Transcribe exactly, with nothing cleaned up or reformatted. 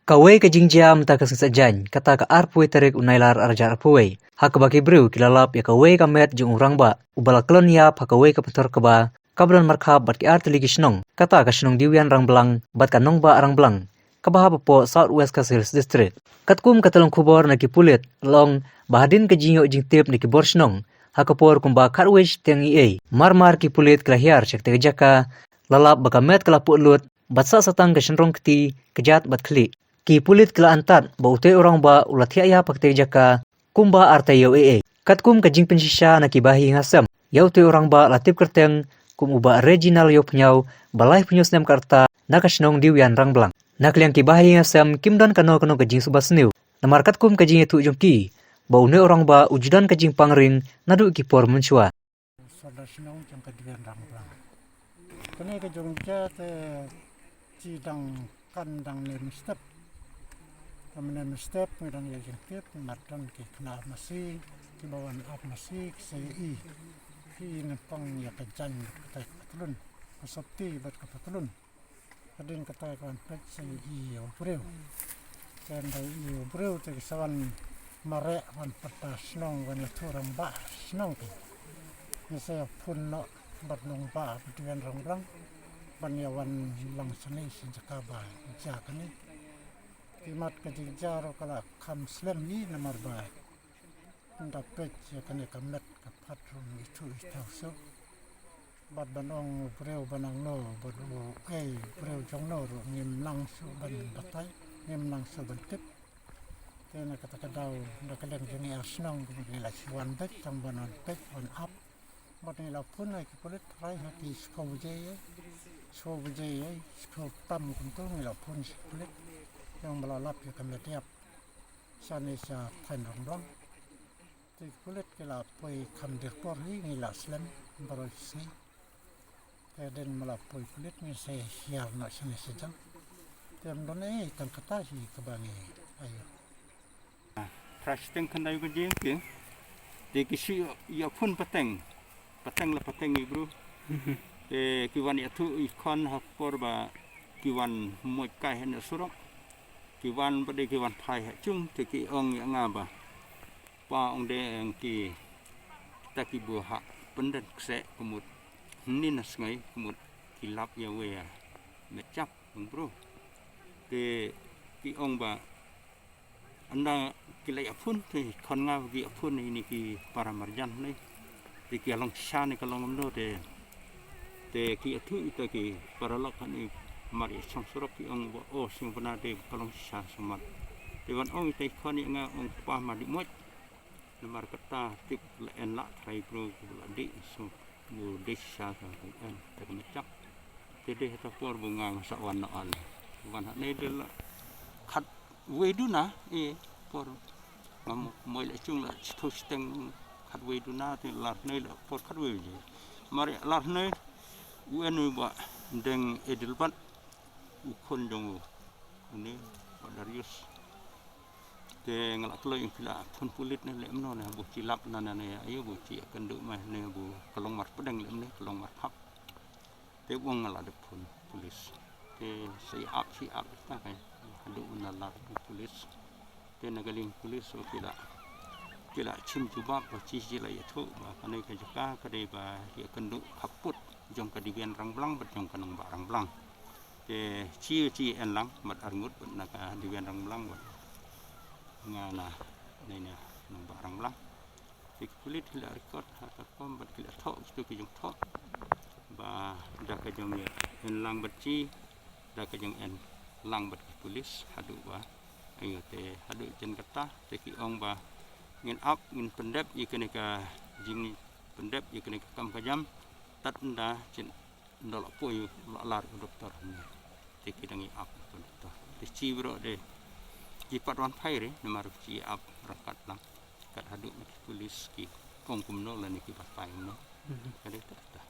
Kawei ka jingjia mynta ka sngi Saitjaiñ, kata ka arphew tarik u Nailar arhajar arphew, ha kaba ki briew ki la lap ïa kawei ka met jong u rangbah uba la khlon ïap ha kawei ka pynthor kaba, kaba don markhap bad ki artylli ki shnong, kata ka shnong Diwian Rangblang bad ka nongbah Rangblang, kaba hap hapoh South West Khasi Hills District. Katkum ka tyllong khubor na ki pulit, la ong ba hadien ka jingïoh jingtip na ki bor shnong, ha ka por kumba khatwei shiteng eiei, mar mar ki pulit ki la hiar sha katei ka jaka, la lap ba ka met ka la puh lut bad sah sah tang ka shynrong kti, kjat bad khlieh. Ki pulit ki la antad ba utei u rangbah u la thiah ïap ha katei ka jaka kumba artaïew eiei. Katkum ka jingpynshisha na ki bahaïing hasem, ïa utei u rangbah la tip kyrteng kum u Bah Reginald Ïewphniaw, ba laiphew snem ka rta, na ka shnong Diwian Rangblang. Na ka liang ki bahaïing hasem kim don kano kano ka jingsngewbha sniew, namar katkum ka jingïathuh jong ki, ba une u rangbah u ju don ka jingpang ring naduh ki por mynshuwa. Sordar shnong jong ka Diwian Rangblang. Kane ka jingjia te ki dang kan dang ne mynstep. Ka mynne mynstep ngi dang ïa jingtip, namar don ki khynnah ap masi, kiba wan ap masi, ki sa ïohi, ki nyngkong ïa ka jaiñ, ka patlun, ka sopti bad ka patlun. Hadien kata ka wan peit sa ïohi ïa u briew. Te ynda ïohi ïa u briew te ki sa wan mareh, wan pyrta shnong, wan ïathuh rangbah shnong ki. Ngi sa ïa phone noh bad nongbah Diwian Rangblang ban ïa wan lang shane sha jaka ba jia kane. Te mat ka jingjia ruh ka la kham slem hi namar ba ynda peit ïa kane ka met ka phat ruh ngi ithuh ithaw shuh. Bad ban ong u briew ba nangno, bad u, ei, u briew jong no ruh ngim nang shuh ban batai, ngim nang shuh ban tip. Te na kata ka daw, na ka liang jong ngi ar shnong, ngi la shu wan beit, tang ban wan beit, wan ap. Bad ngi la phone ïa ki pulit, tharai ha ki shiphew baje ïa, shiphew baje ïa, shiphew tam kumto ngi la phone sha ki pulit. Ïa ba la lap ïa ka met ïap shane sha thaiñ Rangblang. Te ki pulit ki la poi kham dei por hi, ngi la slem baroh shisngi. Te hadien ba la poi pulit ngi sa hiar noh shane shajan. Te ym don ei tang kata hi kaba ngi ïoh. Phra shiteng khyndai baje ki, te ki shu ïa phone pateng, pateng la pateng ïa u briew. Te ki wan ïathuh ïa i khun ha ka por ba ki wan mot kai ha na surok. Ki wan ba dei ki wan phai ha jung, te ki ong ïa nga ba, pa, ong de, ong ki, kita ki bun ha pyndon kseh ka mut, hynnin ha sngi ka mut ki lap ïa wei ïa met jap, ong bro. Te ki ong ba ynda ki la ïa phone, te khun nga ki ïa phone ïa kine ki para marjan ne. Te ki ïa long shisha ne ka long kumno te, te ki ïathuh ïa kita ki paralok hangne mar ïa shong surok, ki ong ba, o, sngewbha te ka long shisha sumar. Te ban ong ïa kita ki khun ïa nga, ong pa, ma dih mot. Namar kata tip la en lah trai bro, la dih sum, bu dih shisha ka en te ka met jap. Te dei ha ta por bu nga nga sa wan noh ale. Wan hangne de la khatwei duna, e, por nga mo-, moi la chung la chithu shiteng khatwei duna, te lar hnoi la por khatwei baje. Mar lar hnoi u en u Bah Deng Edelbert, u khun jong u, une Bah Darius. Te nga la kloi ïa phi la phone pulit ne leh kumno ne, bu chi lap na na ne, aïu bu chi ïakynduh ma ne, bu ka long mar pdeng leh kumne, ka long mar phap. Te u ong nga la dep phone pulit. Te sa ïa ap, sa ïa ap ta ka, haduh na la phone pulit. Te na ka liang pulit, so ki la, ki la chim jubab ba chi, chi la ïathuh ba kane ka jaka ka dei ba ïakynduh khappud jong ka Diwian Rangblang bad jong ka nongbah Rangblang. Te chi, chi en lang bad arngut bad na ka Diwian Rangblang bad nga na, na, na nongbah Rangblang. Te ki pulit ki la record ha ka kom bad ki la thoh, kitu ki jingthoh ba da ka jong ïa en lang bad chi, da ka jong en lang bad ki pulit haduh ba, aïu te haduh jan kata te ki ong ba ngin ap, ngin pyndep ïa kane ka jingpyndep ïa kane ka kam ka jam tad ynda chin ynda la poi la lar u doktor hangne. Te ki dang ïa ap u doktor. Te chi baroh de ki pat wan phai re namar ki ap ryngkat lang. Kat haduh ma ki pulit ki ong kumno lane ki batai kumno. Ka dei kata.